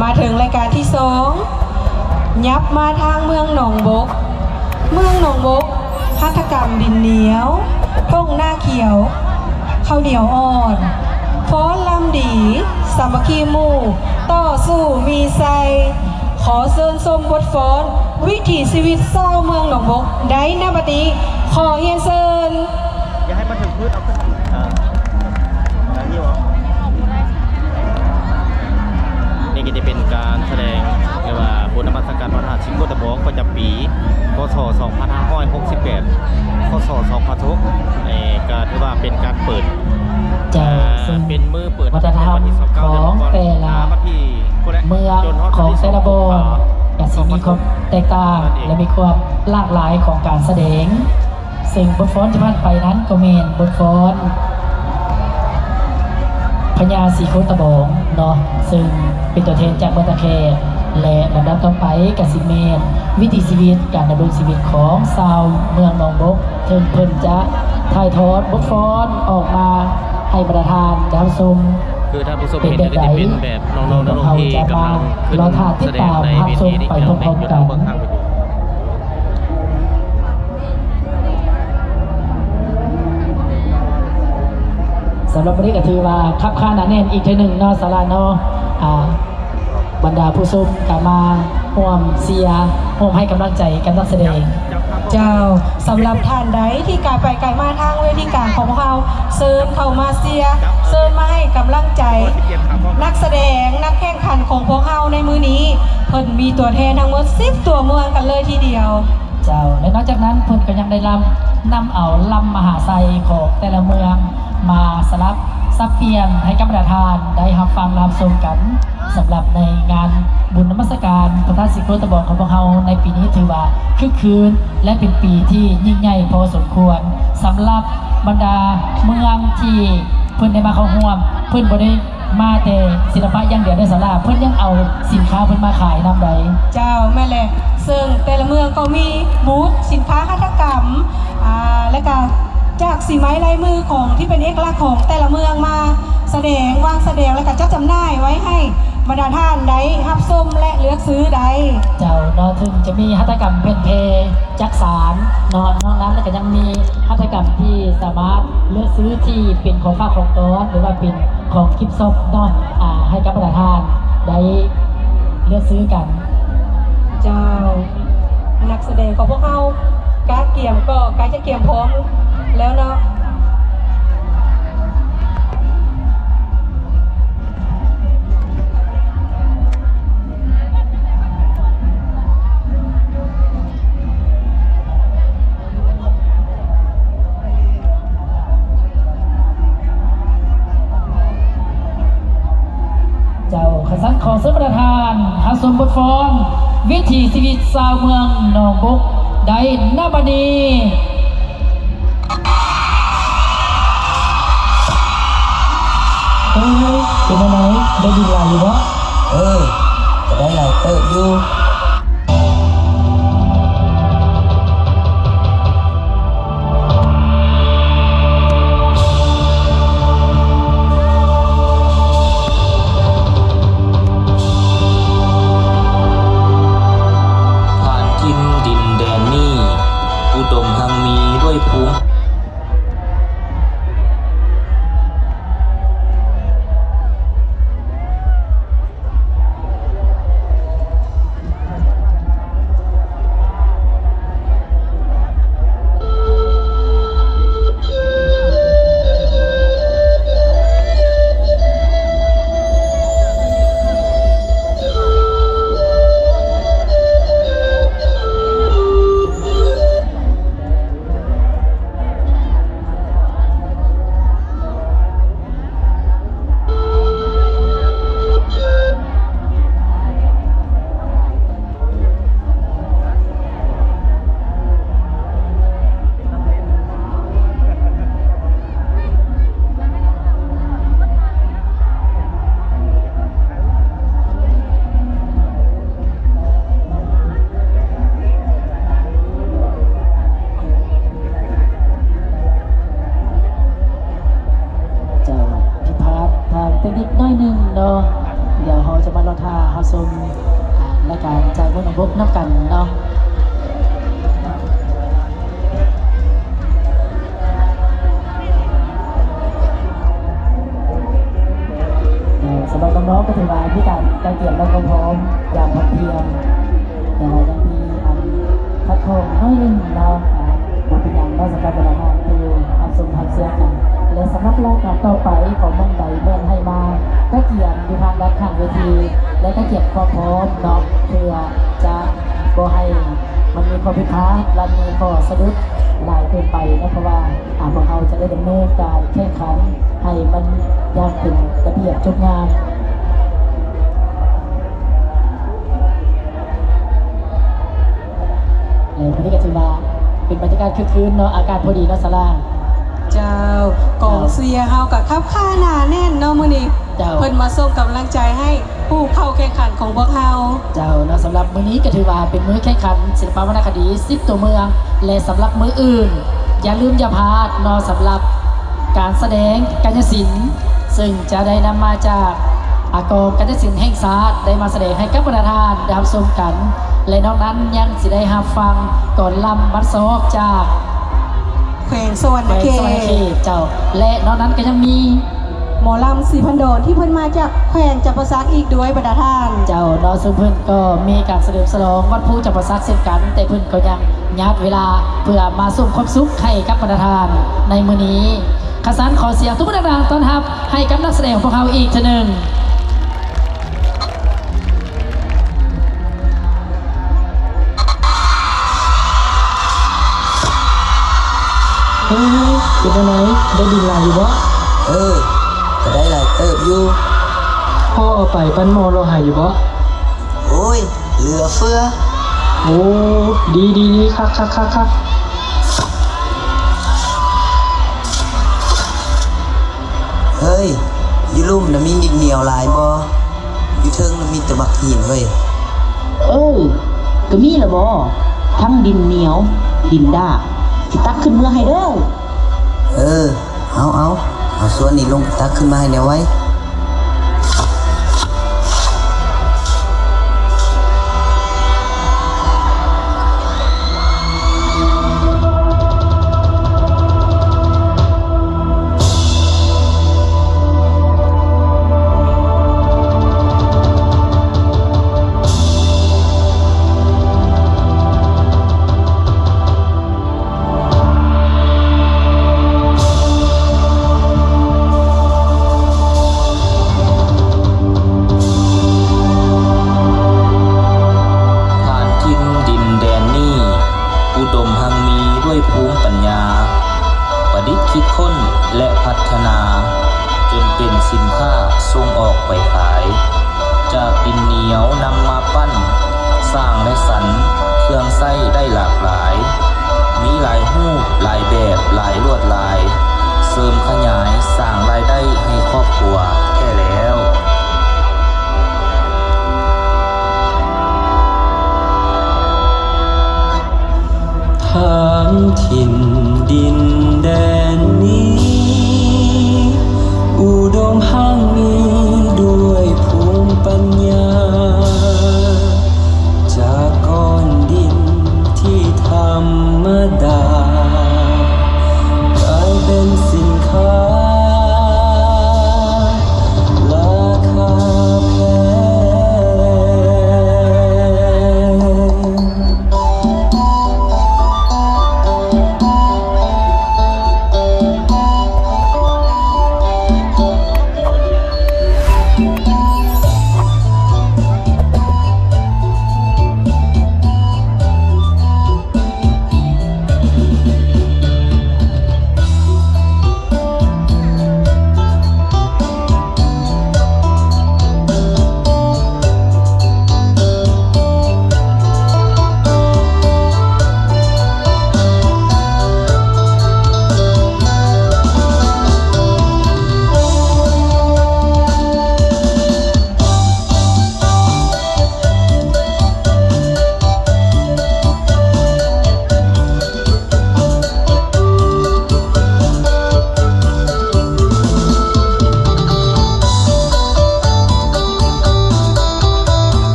ມາເຖິງລາຍການທີສອງ ຫຍັບມາທາງເມືອງໜອງບົກ. ເມືອງໜອງບົກ ຫັດຖະກຳດິນໜຽວ ທົ່ງນາຂຽວ ເຂົ້າໜຽວອ່ອນ ຟ້ອນລຳດີ ສາມັກຄີໝູ່ ຕໍ່ສູ້ມີໄຊ. ຂໍເຊີນຊົມບົດຟ້ອນວິຖີຊີວິດຊາວເມືອງໜອງບົກໄດ້ນະບັດນີ້. ຂໍຮຽນເຊີນ. ຢ່າໃຫ້ມັນເຖິງພື້ນ ເອົາຂຶ້ນ ເອີ ອັນນີ້ຫວາ? ນີ້ກໍຈະເປັນການສະແດງ ເອີ້ນວ່າບຸນນະມັດສະການພະທາດສີໂຄດຕະບອງ ປະຈຳປີ ພ.ສ. ສອງພັນຫ້າຮ້ອຍຫົກສິບແປດ ພ.ສ. ສອງພັນຫົກ ເອີ ກໍຖືວ່າເປັນການເປີດ ເຈົ້າ ເອີ ຊຶ່ງ ເປັນມື້ເປີດ ວັດທະນະທຳຂອງແຕ່ລະເມືອງຂອງແຕ່ລະບ່ອນ ກໍຊິມີຄວາມແຕກຕ່າງ ແລະ ມີຄວາມຫຼາກຫຼາຍຂອງການສະແດງ. ຊຶ່ງບົດຟ້ອນທີ່ຜ່ານໄປນັ້ນກໍແມ່ນບົດຟ້ອນພະຍາສີໂຄດຕະບອງເນາະ ຊຶ່ງເປັນຕົວແທນຈາກເມືອງທ່າແຂກ ແລະ ລຳດັບຕໍ່ໄປກໍຊິແມ່ນວິຖີຊີວິດ ການດຳລົງຊີວິດຂອງຊາວເມືອງໜອງບົກ ເຊິ່ງເພິ່ນຈະຖ່າຍທອດບົດຟ້ອນອອກມາໃຫ້ບັນດາທ່ານໄດ້ຮັບຊົມ. ຄືທ່ານຜູ້ຊົມເຫັນ ກໍຈະເປັນແບບນ້ອງໆ ນ້ອງໆ ທີ່ກຳລັງຂຶ້ນສະແດງໃນເວທີນີ້ ພີ່ນ້ອງແມ່ນຢູ່ທາງເບື້ອງຂ້າງເວທີ. ສຳລັບມື້ນີ້ກໍຖືວ່າຄັບຄາໜາແໜ້ນອີກເທື່ອໜຶ່ງເນາະ ສາລາເນາະ ອ່າ ບັນດາຜູ້ຊົມກໍມາຮ່ວມເຊຍ ຮ່ວມໃຫ້ກຳລັງໃຈກັບນັກສະແດງ. ເຈົ້າ ສຳລັບທ່ານໃດທີ່ກາຍໄປກາຍມາທາງເວທີກາງຂອງພວກເຮົາ ເຊີນເຂົ້າມາເຊຍ ເຊີນມາໃຫ້ກຳລັງໃຈນັກສະແດງ ນັກແຂ່ງຂັນຂອງພວກເຮົາໃນມື້ນີ້. ເພິ່ນມີຕົວແທນທັງໝົດສິບຕົວເມືອງກັນເລີຍທີດຽວ. ເຈົ້າ ແລະ ນອກຈາກນັ້ນເພິ່ນກໍຍັງໄດ້ລຳ ນຳເອົາລຳມະຫາໄຊຂອງແຕ່ລະເມືອງມາສະຫຼັບສັບປ່ຽນໃຫ້ກັບບັນດາທ່ານໄດ້ຮັບຟັງຮັບຊົມກັນ. ສຳລັບໃນງານບຸນນະມັດສະການພະທາດສີໂຄດຕະບອງຂອງພວກເຮົາໃນປີນີ້ ຖືວ່າຄຶກຄື້ນ ແລະ ເປັນປີທີ່ຍິ່ງໃຫຍ່ພໍສົມຄວນ. ສຳລັບບັນດາເມືອງທີ່ເພິ່ນໄດ້ມາເຂົ້າຮ່ວມ ເພິ່ນບໍ່ໄດ້ ມາແຕ່ສິລະປະຢ່າງດຽວເດີສາລາ ເພິ່ນຍັງເອົາສິນຄ້າເພິ່ນມາຂາຍນຳໃດ໋. ເຈົ້າ ແມ່ນແຫຼະ ເຊິ່ງແຕ່ລະເມືອງກໍມີບູດສິນຄ້າຫັດຖະກຳ ອ່າ ແລະກະຈາກສີໄມ້ລາຍມືຂອງທີ່ເປັນເອກະລັກຂອງແຕ່ລະເມືອງມາສະແດງ ວາງສະແດງ ແລະກະຈັດຈຳໜ່າຍໄວ້ໃຫ້ບັນດາທ່ານໄດ້ຮັບຊົມ ແລະ ເລືອກຊື້ໄດ້. ເຈົ້າເນາະ ເຖິງຈະມີຫັດຖະກຳແຜ່ນແພ ຈັກສານເນາະ ນອກນັ້ນແລ້ວກໍຍັງມີຫັດຖະກຳທີ່ສາມາດເລືອກຊື້ທີ່ເປັນຂອງຝາກຂອງຕ້ອນ ຫຼືວ່າເປັນຂອງກິບຊັອບເນາະ ອ່າ ໃຫ້ກັບບັນດາທ່ານໄດ້ເລືອກຊື້ກັນ. ເຈົ້າ ນັກສະແດງຂອງພວກເຮົາກະກຽມ ກໍໃກ້ຈະກຽມພ້ອມແລ້ວເນາະ. ເຈົ້າ ຄັນຊັ້ນຂໍເຊີນບັນດາທ່ານຮັບຊົມບົດຟ້ອນວິຖີຊີວິດຊາວເມືອງໜອງບົກໄດ້ນະບັດນີ້. ເອີ ເປັນຈັ່ງໃດ ໄດ້ດິນຫຼາຍຢູ່ບໍ່? ເອີ ກໍໄດ້ຫຼາຍເຕີບຢູ່. ຖານຖິ່ນດິນແດນນີ້ ອຸດົມຮັ່ງມີດ້ວຍພູມ ເຈົ້າ ຜິດພາດທາງເຕັກນິກໜ້ອຍໜຶ່ງເນາະ. ດຽວເຮົາຈະມາລໍຖ້າຮັບຊົມ ອາ ລາຍການຈາກເມືອງໜອງບົກນຳກັນເນາະ. ເອີ ສຳລັບນ້ອງໆ ກໍຖືວ່າມີການກະກຽມ ແລະ ກໍພ້ອມຢ່າງພ້ອມພຽງ ແຕ່ວ່າຍັງມີອັນຂັດຂ້ອງໜ້ອຍໜຶ່ງເນາະ. ອາ ບໍ່ເປັນຫຍັງເນາະ ສຳລັບບັນດາທ່ານທີ່ຮັບຊົມຮັບເຊຍກັນ ແລະ ສຳລັບລາຍການຕໍ່ໄປຂອງເມືອງໃດແມ່ນໃຫ້ມາກະກຽມຢູ່ທາງດ້ານຂ້າງເວທີ ແລະ ກະກຽມຄວາມພ້ອມເນາະ ເພື່ອຈະບໍ່ໃຫ້ມັນມີຂໍ້ຜິດພາດ ແລະ ມີຂໍ້ສະດຸດຫຼາຍເກີນໄປເນາະ ເພາະວ່າ ອາ ພວກເຮົາຈະໄດ້ດຳເນີນການແຂ່ງຂັນໃຫ້ມັນຢ່າງເປັນລະບຽບຈົບງາມ ແລະ ມື້ນີ້ກໍຖືວ່າເປັນບັນຍາກາດຄຶກຄື້ນເນາະ ອາກາດພໍດີເນາະ ສາລາ. ເຈົ້າ ກອງເຊຍເຮົາກໍຄັບຄາໜາແໜ້ນເນາະມື້ນີ້. ເຈົ້າ ເພິ່ນມາສົ່ງກຳລັງໃຈໃຫ້ຜູ້ເຂົ້າແຂ່ງຂັນຂອງພວກເຮົາ. ເຈົ້າເນາະ ສຳລັບມື້ນີ້ກໍຖືວ່າເປັນມື້ແຂ່ງຂັນສິລະປະວັນນະຄະດີສິບຕົວເມືອງ ແລະ ສຳລັບມື້ອື່ນ ຢ່າລືມຢ່າພາດເນາະ ສຳລັບການສະແດງກາຍະສິນ ເຊິ່ງຈະໄດ້ນຳມາຈາກ ອາ ກອງກາຍະສິນແຫ່ງຊາດ ໄດ້ມາສະແດງໃຫ້ກັບບັນດາທ່ານໄດ້ຮັບຊົມກັນ ແລະ ນອກນັ້ນຍັງຊິໄດ້ຮັບຟັງກອນລຳບັນຊອກຈາກ ແຂວງສະຫວັນນະເຂດ ແຂວງສະຫວັນນະເຂດ ເຈົ້າ ແລະ ນອກນັ້ນກໍຍັງມີ ໝໍລຳສີພັນດອນ ທີ່ເພິ່ນມາຈາກແຂວງຈຳປາສັກອີກດ້ວຍບັນດາທ່ານ. ເຈົ້າເນາະ ເຊິ່ງເພິ່ນກໍມີການສະເຫຼີມສະຫຼອງວັນພູຈຳປາສັກເຊັ່ນກັນ ແຕ່ເພິ່ນກໍຍັງຍາດເວລາເພື່ອມາສົ່ງຄວາມສຸກໃຫ້ກັບບັນດາທ່ານໃນມື້ນີ້. ຄັນຊັ້ນ ຂໍສຽງຕົບມືດັງໆ ຕ້ອນຮັບໃຫ້ກັບນັກສະແດງຂອງພວກເຮົາອີກເທື່ອໜຶ່ງ. ເຮີ້ຍ ເປັນຈັ່ງໃດ ໄດ້ດິນຫຼາຍຢູ່ບໍ່? ເອີ ກໍໄດ້ຫຼາຍເຕີບຢູ່. ພໍເອົາໄປປັ້ນໝໍຫຼໍ່ໄຮ່ຢູ່ບໍ່? ໂອ້ຍ ເຫຼືອເຟືອ. ໂອ້ ດີໆໆ ຄັກໆໆໆ. ເຮີ້ຍ ຢູ່ລຸ່ມນະມີດິນໜຽວຫຼາຍບໍ່? ຢູ່ເທິງນະມີແຕ່ໝາກຫີນເຮີ້ຍ. ເອີ ກໍມີລະບໍ ທັງດິນໜຽວ ດິນດາກ ຊິຕັກຂຶ້ນເມືອໃຫ້ເດີ. ເອີ ເອົາໆ ເອົາສ່ວນນີ້ລົງໄປຕັກຂຶ້ນມາໃຫ້ແດ່ໄວ. ຖານຖິ່ນດິນແດນນີ້ ອຸດົມຮັ່ງມີດ້ວຍພູມປັນຍາ, ປະດິດຄິດຄົ້ນ ແລະ ພັດທະນາ ຈົນເປັນສິນຄ້າສົ່ງອອກໄປຂາຍ. ຈາກດິນໜຽວນຳມາປັ້ນ, ສ້າງ ແລະ ສັນເຄື່ອງໃຊ້ໄດ້ຫຼາກຫຼາຍ, ມີຫຼາຍຮູບ, ຫຼາຍແບບ, ຫຼາຍລວດລາຍ, ເສີມຂະຫຍາຍສ້າງລາຍໄດ້ໃຫ້ຄອບຄົວແທ້ແລ້ວ. ຖານຖິ່ນດິນແດນນີ້ ອຸດົມຮັ່ງມີດ້ວຍພູມປັນຍາ, ຈາກກ້ອນດິນທີ່ທຳມະດາ ກາຍເປັນສິນຄ້າ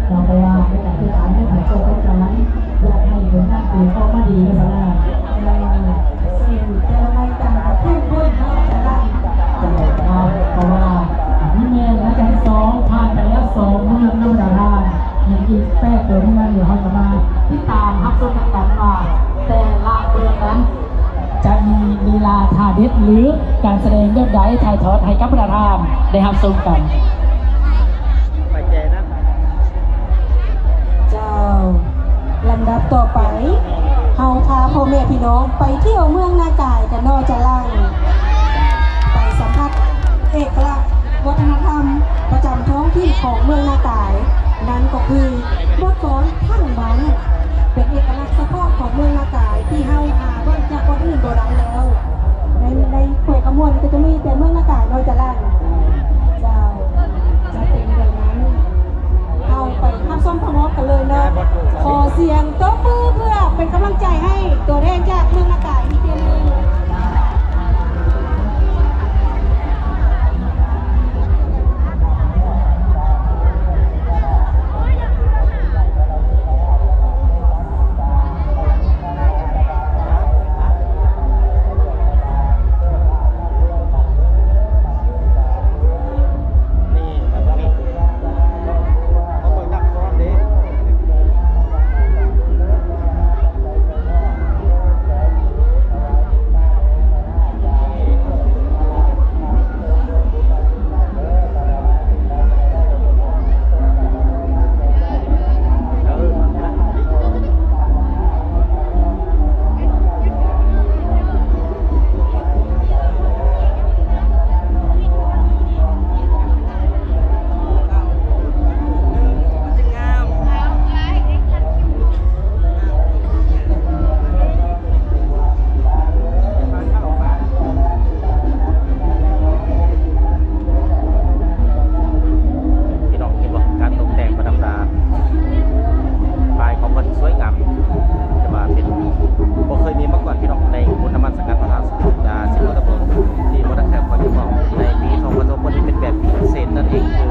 ເນາະ ເພາະວ່າໃນການແຂ່ງຂັນແມ່ນໃຜກໍຕ້ອງການຢາກໃຫ້ຜົນງານຕົວເອງອອກມາດີນະ ເຈົ້າ ເຊິ່ງແຕ່ລະລາຍການກໍເຂັ້ມຂຸ້ນເນາະ ອາຈານ. ເຈົ້າ ເນາະ ເພາະວ່າອັນນີ້ແມ່ນລາຍການທີສອງ ຜ່ານໄປແລ້ວສອງເມືອງນຳບັນດາທ່ານ ຍັງອີກແປດຕົວເມືອງ ດຽວເຮົາຈະມາຕິດຕາມຮັບຊົມນຳກັນວ່າ ແຕ່ລະເມືອງນັ້ນ ຈະມີລີລາທ່າເດັດ ຫຼື ການສະແດງແບບໃດ ຖ່າຍທອດໃຫ້ກັບບັນດາທ່ານໄດ້ຮັບຊົມກັນ. ໄປແຈນະ ເຈົ້າ ລຳດັບຕໍ່ໄປ ເຮົາພາພໍ່ແມ່ພີ່ນ້ອງໄປທ່ຽວເມືອງນາກາຍກັນເນາະ ຈາຫຼັງ ໄປສຳຜັດເອກະລັກວັດທະນະທຳປະຈຳທ້ອງຖິ່ນຂອງເມືອງນາກາຍ ນັ້ນກໍຄືບົດກອນທັງບັ້ງ ເປັນເອກະລັກສະເພາະຂອງເມືອງນາກາຍ ທີ່ເຮົາຫາເບິ່ງຈາກບ່ອນອື່ນບໍ່ໄດ້ແລ້ວ. ໃນ ໃນແຂວງຄຳມ່ວນກໍຈະມີແຕ່ເມືອງນາກາຍເນາະ ຈາຫຼັງ. ເຈົ້າ ຈະເປັນແບບນັ້ນ ເຮົາໄປຮັບຊົມພ້ອມໆກັນເລີຍເນາະ. ຂໍສຽງຕົບມືເພື່ອເປັນກຳລັງໃຈໃຫ້ຕົວແທນຈາກເມືອງນາກາຍອີກເທື່ອໜຶ່ງ. ພີ່ນ້ອງເຫັນບໍ່ ການຕົກແຕ່ງປະດັບດາປ້າຍຂອງເພິ່ນສວຍງາມ ແຕ່ວ່າເປັນ ບໍ່ເຄີຍມີມາກ່ອນ ພີ່ນ້ອງ ໃນບຸນນະມັດສະການພະທາດ ອ່າ ສິບໂລຕະໂພນ ທີ່ບໍ່ໄດ້ແຂກ ຂໍທີ່ບອກ ໃນປີສອງພັນສອງ ເພິ່ນເຮັດແບບພິເສດນັ້ນເອງ ຄື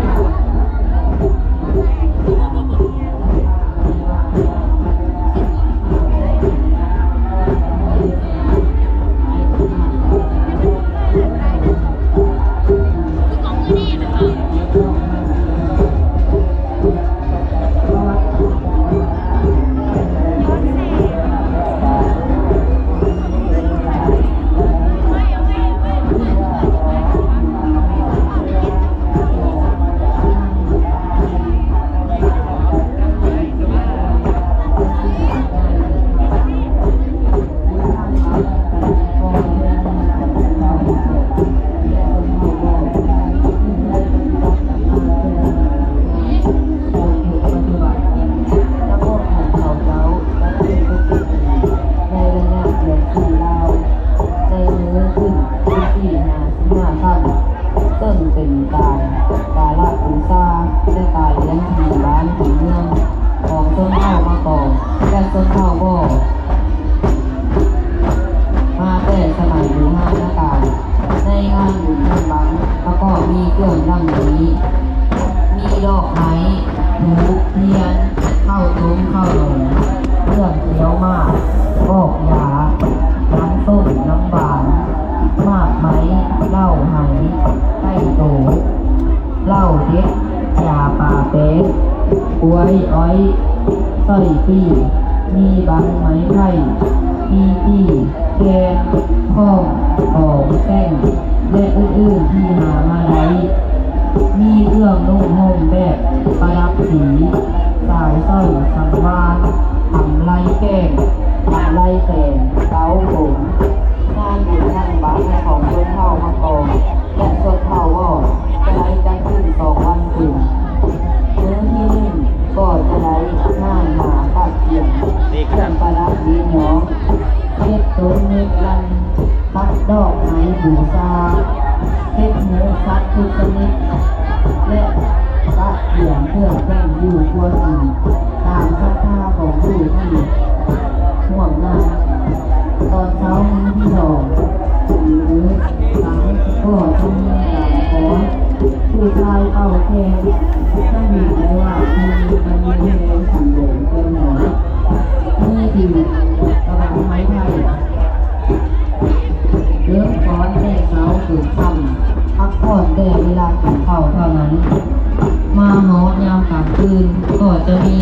ໃນໄລຍະເດືອນສີ່ລາວ ໃນມື້ຂຶ້ນສິບສີ່ ສິບຫ້າຄ່ຳ ເຊິ່ງເປັນການກາລະບູຊາ ແລະ ການລ້ຽງຜີບ້ານຜີເມືອງຂອງຊົນເຜົ່າມະກອງ ແລະ ຊົນເຜົ່າບໍ່ ມາແຕ່ສະໄໝບູຮານນະການ. ໃນງານບຸນທາງວັງ ປະກອບມີເຄື່ອງດັ່ງນີ້: ມີດອກໄມ້ ທູບທຽນ ເຂົ້າຕົ້ມ ເຂົ້າໜອມ ເຄື່ອງຄຽວໝາກ ກອກຢາ ນ້ຳສົ້ມ ນ້ຳຫວານ ໝາກໄມ້ ເຫຼົ້າໄຮ ໄຂ່ໂຕ ເຫຼົ້າເດັດ ຢາປາແປດ ກ້ວຍ ອ້ອຍ ສອຍປີ ມີບັ້ງໄມ້ໄຜ່ ມີຕີ ແກນ ຂອງ ຂອງແຕ່ງ ແລະ ອື່ນໆທີ່ຫາມາໄດ້. ມີເຄື່ອງນຸ່ງຫົ່ມແບບປະດັບສີ ສາຍສ້ອຍ ສັງວານ ກຳໄລແກ້ງ ກຳໄລແຂນ ເຕົ້າຜົມ. ງານບຸນທາງວັງຂອງຊົນເຜົ່າມະກອງ ແລະ ຊົນເຜົ່າວໍ ຈະໄດ້ຈັດຂຶ້ນສອງວັນເຕັມ. ມື້ທີໜຶ່ງ ກໍຈະໄດ້ງານມາປະກຽມເຄື່ອງປະດັບເວຍອງ ເຮັດຕົ້ນເຮັດລັນ ປັກດອກໄມ້ບູຊາ ເຮັດເນື້ອສັດທຸກຊະນິດ ແລະ ກະກຽມເຄື່ອງແປ້ງຢູ່ຄົວກິນ ຕາມສັດທາຂອງຜູ້ທີ່ຮ່ວມງານ. ຕອນເຊົ້າມື້ທີສອງ ຫຼືມື້ສັງ ກໍຈະມີການຟ້ອນ ຜູ້ຊາຍເປົ່າແຄນ ໃຫ້ມີໄດ້ວ່າຜູ້ນີ້ມັນມີ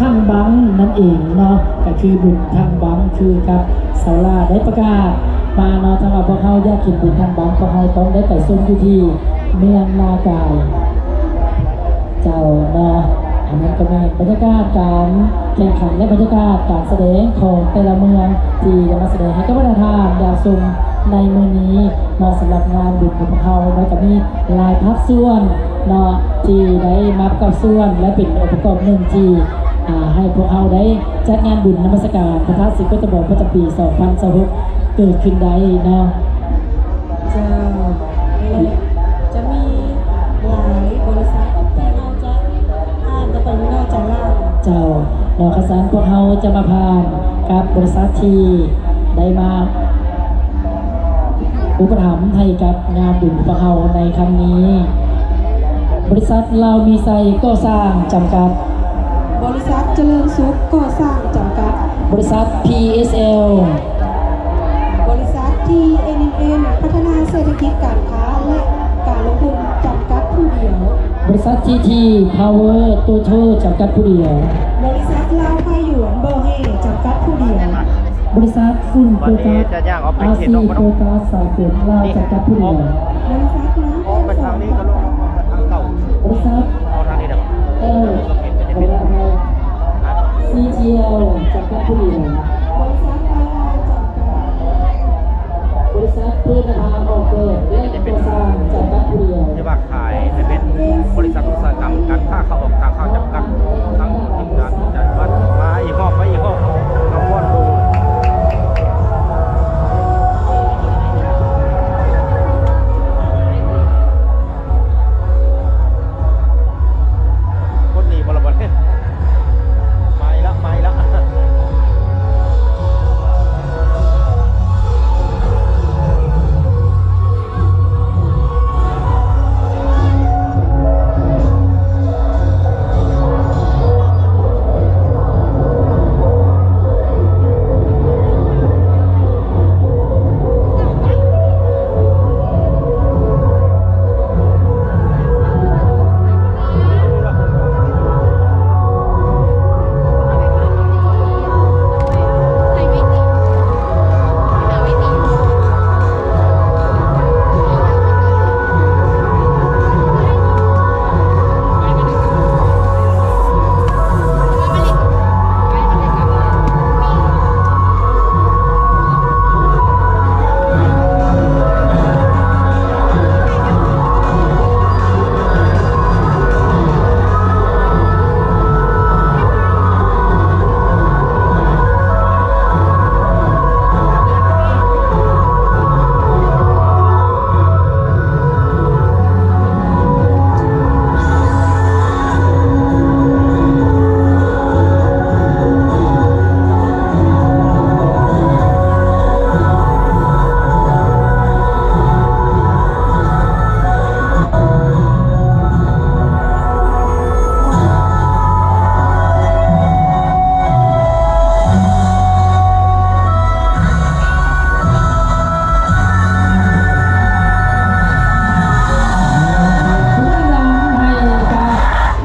ທັງບັງນັ້ນເອງເນາະ ກໍຄືບຸນທັງບັງ ຄືກັບສາວຫຼ້າໄດ້ປະກາດມາເນາະ. ຖ້າວ່າພວກເຮົາຢາກເຫັນບຸນທັງບັງ ພວກເຮົາຕ້ອງໄດ້ໄປຊົມຢູ່ທີ່ເມືອງນາກາຍ ເຈົ້າເນາະ. ອັນນັ້ນກໍແມ່ນບັນຍາກາດການແຂ່ງຂັນ ແລະ ບັນຍາກາດການສະແດງຂອງແຕ່ລະເມືອງ ທີ່ໄດ້ມາສະແດງໃຫ້ກັບບັນດາທ່ານໄດ້ຊົມໃນມື້ນີ້ເນາະ. ສຳລັບງານບຸນຂອງພວກເຮົາເນາະ ກໍມີຫຼາຍພາກສ່ວນເນາະ ທີ່ໄດ້ມາປະກອບສ່ວນ ແລະ ເປັນອົງປະກອບໜຶ່ງທີ່ ອ່າ ໃຫ້ພວກເຮົາໄດ້ຈັດງານບຸນນະມັດສະການພະທາດສີໂຄດຕະບອງປະຈຳປີສອງພັນຊາວຫົກເກີດຂຶ້ນໄດ້ເນາະ. ເຈົ້າ ແລະ ຈະມີຫຼາຍບໍລິສັດທີ່ເຮົາຈະຜ່ານກັນໄປເນາະ ຈານລາວ. ເຈົ້າ ແລ້ວຄັນຊັ້ນພວກເຮົາຈະມາຜ່ານກັບບໍລິສັດທີ່ໄດ້ມາ ອຸປະຖຳໃຫ້ກັບງານບຸນຂອງພວກເຮົາໃນຄັ້ງນີ້. ບໍລິສັດລາວມີໄຊກໍ່ສ້າງຈຳກັດ. ບໍລິສັດຈະເລີນສຸກກໍ່ສ້າງຈຳກັດ. ບໍລິສັດ ພີເອສແອລ. ບໍລິສັດ ທີເອັນເອັນເອັນ ພັດທະນາເສດຖະກິດການຄ້າ ແລະ ການລົງທຶນຈຳກັດຜູ້ດຽວ. ບໍລິສັດ ທີທີ ພາວເວີ ໂຕໂທ ຈຳກັດຜູ້ດຽວ. ບໍລິສັດລາວພາຍວນ ບໍ່ແຮ່ ຈຳກັດຜູ້ດຽວ. ບໍລິສັດຝຸ່ນໂຟກັສ ອາຊີໂຟກັສສາກົນລາວ ຈຳກັດຜູ້ດຽວ. ບໍລິສັດນ້ຳແອນສອງ ຈຳກັດ. ບໍລິສັດ ອອກໄປທາງນີ້ກໍລົງ ທາງເກົ່າ ບໍລິສັດ ອອກທາງນີ້ເດີ ເອີ ຂໍອະໄພ ຊີທີແອລ ຈຳກັດຜູ້ດຽວ. ບໍລິສັດໄອລາວ ຈຳກັດ. ບໍລິສັດພື້ນນະພາອອກແບບ ແລະ ກໍ່ສ້າງ ຈຳກັດຜູ້ດຽວ. ທີ່ວ່າຂາຍໃຫ້ເປັນບໍລິສັດອຸດສາຫະກຳການຄ້າເຂົ້າອອກຕ່າງຊາດຈຳກັດ ທັງທີມງານທີ່ຈະມາ ມາອີກຮອບ ມາອີກຮອບ ມາຟ້ອນດູ. ຄົນນີ້ບໍ່ລະບັດນີ້ ມາອີກລະ ມາອີກລະ. ໃຫ້ກັບ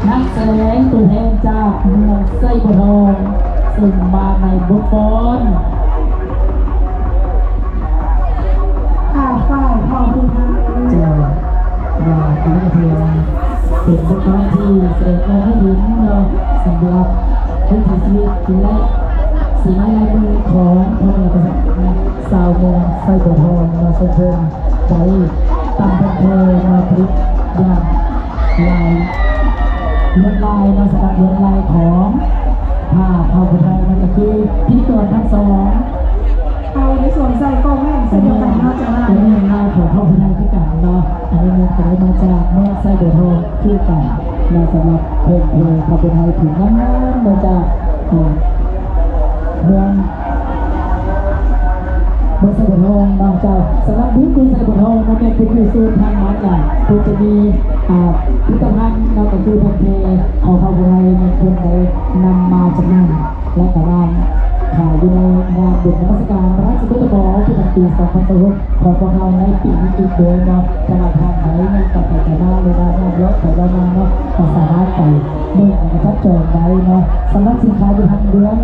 ນັກສະແດງຕົວແທນຈາກເມືອງໄຊບົວທອງ ເຊິ່ງມາໃນບົດຟ້ອນ ຂ້າພະເຈົ້າເຜົ່າພູໄທ ເຈົ້າ ວ່າອັນນີ້ກໍຖືວ່າເປັນບົດກ້ອນທີ່ສະແດງອອກໃຫ້ເຫັນເນາະ ສຳລັບວິຖີຊີວິດ ແລະ ສີໄມ້ລາຍມືຂອງພໍ່ແມ່ປະຊາຊົນຊາວເມືອງໄຊບົວທອງເນາະ ເຊິ່ງເພິ່ນໄດ້ຕັ້ງແທ່ນເທິງມາຜະລິດຢ່າງ ລາຍ ລວດລາຍເນາະ ສະກັດລວດລາຍຂອງຜ້າເຜົ່າຜູ້ໄທ ນັ້ນກໍຄືພິທີກອນທັງສອງ ເຮົາໄດ້ສວມໃສ່ກໍແມ່ນເຊັ່ນດຽວກັນເນາະ ເຈົ້ານາຍ ກໍແມ່ນລາຍຂອງເຜົ່າຜູ້ໄທຄືກັນເນາະ ອັນນີ້ແມ່ນກໍໄດ້ມາຈາກເມືອງໄຊບົວທອງຄືກັນເນາະ ສຳລັບເພິ່ນເພາະເຜົ່າຜູ້ໄທທີ່ງາມໆ ມາຈາກ ອ່າ ເມືອງ ເມືອງໄຊບົວທອງເນາະເຈົ້າ. ສຳລັບບຸນເມືອງໄຊບົວທອງນັ້ນແມ່ນເປັນຢູ່ໂຊນທາງບ້ານນາ ເພິ່ນຈະມີ ອ່າ ຜະລິດຕະພັນເນາະ ກໍຄືພັນແພຂອງເຜົ່າຜູ້ໄທ ແມ່ນເພິ່ນໄດ້ນຳມາຈຳໜ່າຍ ແລະ ກະວ່າ ຂາຍຢູ່ໃນງານບຸນນະມັດສະການພະລາຊະບູດຕະບອງປະຈຳປີສອງພັນຊາວຫົກຂອງພວກເຮົາໃນປີນີ້ອີກດ້ວຍເນາະ. ສຳລັບທ່ານໃດຍັງຈະໄປຈະມາ ຫຼືວ່າຍ່າງເລາະໄປເລາະມາເນາະ ກໍສາມາດໄປເບິ່ງ ແລະ ຈັບຈອງໄດ້ເນາະ. ສຳລັບສິນຄ້າຢູ່ທາງເບື້ອງ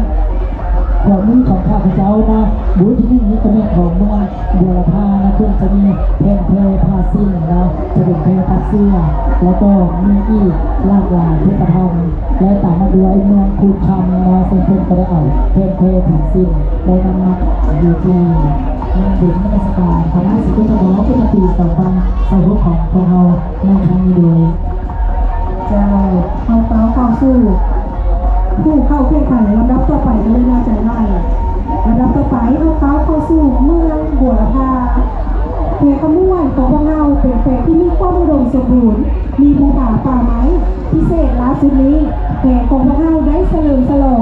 ຂວາມືຂອງຂ້າພະເຈົ້າເນາະ ບູດທີໜຶ່ງນີ້ກໍແມ່ນຂອງເມືອງ ບົວລະພານະ ເພິ່ນຈະມີແຜ່ນແພຜ້າສິ້ນເນາະ ຈະເປັນແພຜ້າເສື້ອ ແລ້ວກໍມີອີກຫຼາກຫຼາຍຜະລິດຕະພັນ ແລະ ຕາມມາດ້ວຍເມືອງຄູນຄຳເນາະ ເຊິ່ງເພິ່ນກໍໄດ້ເອົາແຜ່ນແພຜ້າສິ້ນໄດ້ນຳມາຂາຍຢູ່ທີ່ງານບຸນນະມັດສະການພະລາຊະບູດຕະບອງປະຈຳປີສອງພັນຊາວຫົກຂອງພວກເຮົາໃນຄັ້ງນີ້ດ້ວຍ. ເຈົ້າ ເຮົາກ້າວເຂົ້າສູ່ຜູ້ເຂົ້າແຂ່ງຂັນລຳດັບຕໍ່ໄປກັນເລີຍເນາະ ອາຈານນ້ອຍ. ລຳດັບຕໍ່ໄປເຮົາກ້າວເຂົ້າສູ່ເມືອງບົວລະພາ ແຂວງຄຳມ່ວນຂອງພວກເຮົາເປັນແຂວງທີ່ມີຄວາມອຸດົມສົມບູນ ມີພູຜາປ່າໄມ້. ພິເສດລ່າສຸດນີ້ ແຂວງຂອງພວກເຮົາໄດ້ສະເຫຼີມສະຫຼອງ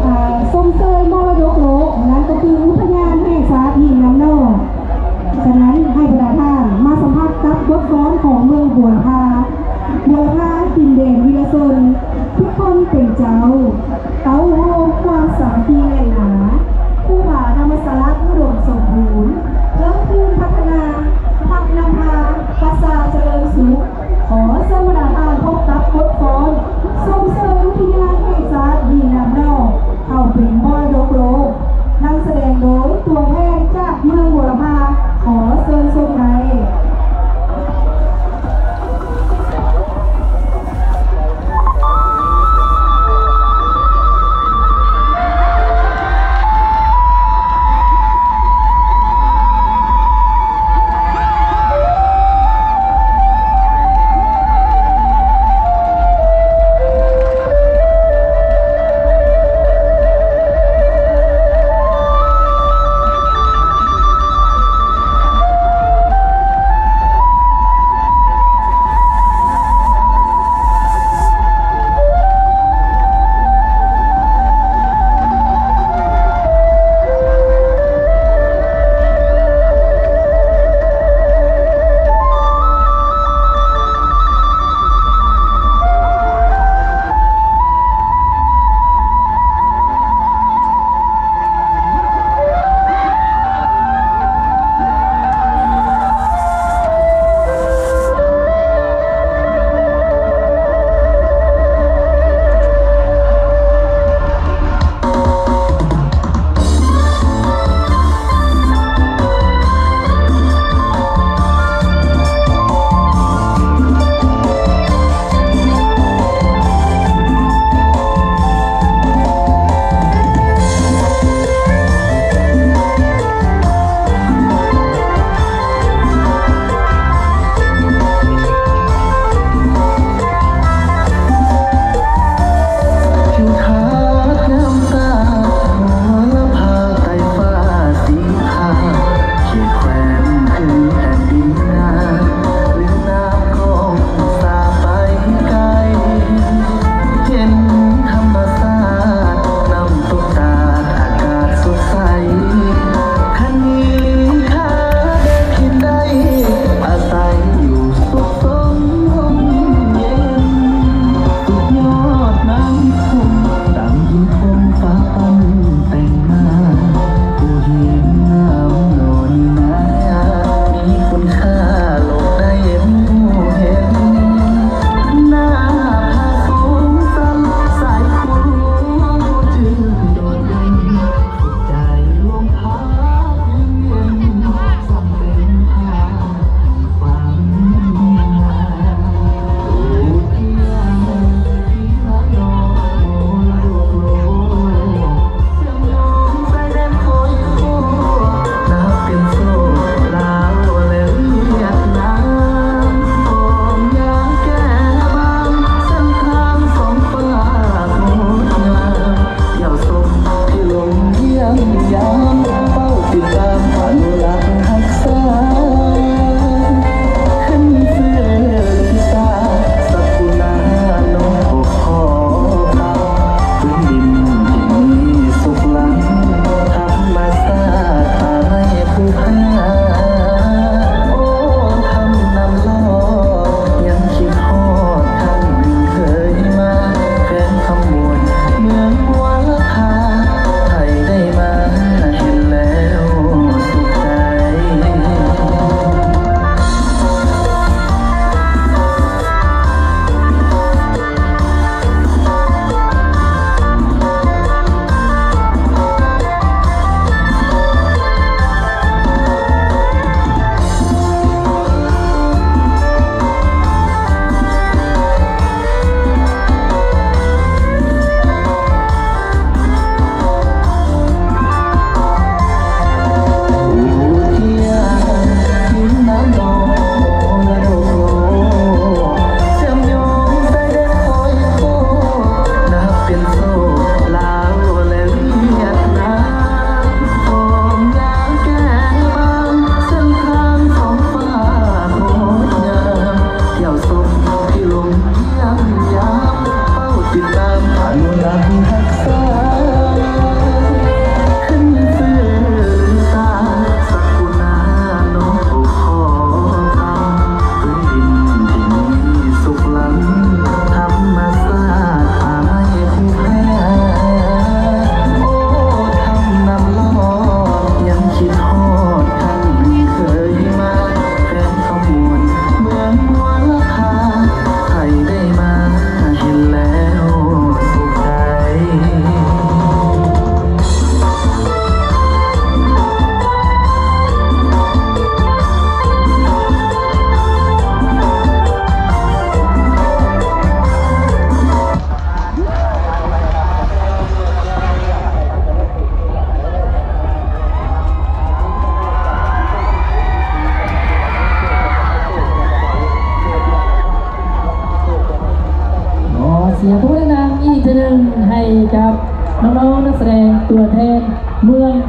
ອ່າ ຊົມເຊີຍມໍລະດົກໂລກ ນັ້ນກໍຄືອຸທະຍານແຫ່ງຊາດຫີນນ້ຳໜອງ. ສະນັ້ນ ໃຫ້ບັນດາທ່ານມາສຳຜັດກັບບົດຟ້ອນຂອງເມືອງບົວລະພາ. ບົວລະພາ ດິນແດນວິລະຊົນ ທຸກຄົນເປັນເຈົ້າ ເຕົ້າໂຮມຄວາມສາມັກຄີແໜ້ນໜາ ພູຜາທຳມະຊາດອຸດົມສົມບູນ ເພີ່ມພູນພັດທະນາ ພັກນຳພາ ປະຊາຈະເລີນສຸກ. ຂໍເຊີນບັນດາທ່ານພົບກັບບົດຟ້ອນ ຊົມເຊີຍອຸທະຍານແຫ່ງຊາດຫີນນ້ຳໜອງ ເຂົ້າເປັນມໍລະດົກໂລກ.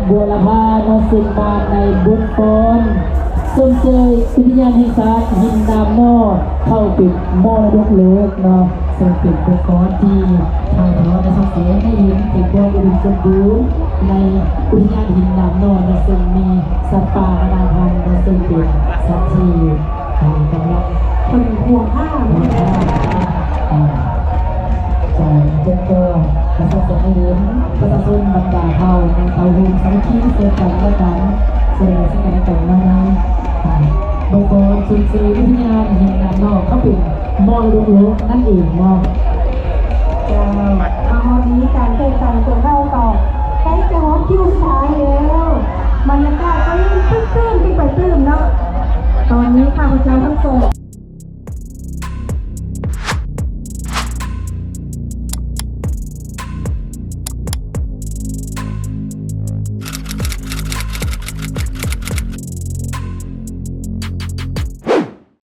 ບົວລະພາເນາະ ເຊິ່ງມາໃນບົດຟ້ອນຊົມເຊີຍອຸທິຍານແຫ່ງຊາດຫີນໜາມໜໍ່ ເຂົ້າເປັນມໍລະດົກໂລກເນາະ ເຊິ່ງເປັນບົດຟ້ອນທີ່ຖ່າຍທອດແລະສະແດງໃຫ້ເຫັນເຖິງຄວາມອຸດົມສົມບູນໃນອຸທິຍານຫີນໜາມໜໍ່ເນາະ ເຊິ່ງມີສັດປ່ານານາພັນເນາະ ເຊິ່ງເປັນສັດທີ່ ອ່າ ກຳລັງເພິ່ນຫວງຫ້າມ ອ່າ ຈາກເພິ່ນກໍປະຊາຊົນເອງ ປະຊາຊົນບັນດາເຜົ່າເຕົ້າໂຮມສາມັກຄີເຊິ່ງກັນແລະກັນ ເຊິ່ງເຊິ່ງກັນແລະກັນມາໃນ ອ່າ ບົດຟ້ອນຊົມເຊີຍອຸທິຍານຫີນໜາມໜໍ່ ເຂົາເປັນມໍລະດົກໂລກນັ້ນເອງເນາະ. ເຈົ້າ ມາຮອດນີ້ການແຂ່ງຂັນຂອງເຮົາກໍໃກ້ຈະຮອດຄິວສຸດທ້າຍແລ້ວ ບັນຍາກາດກໍຍິ່ງຕຶກຕື່ນຂຶ້ນໄປຕື່ມເນາະ ຕອນນີ້ຂ້າພະເຈົ້າທັງສອງ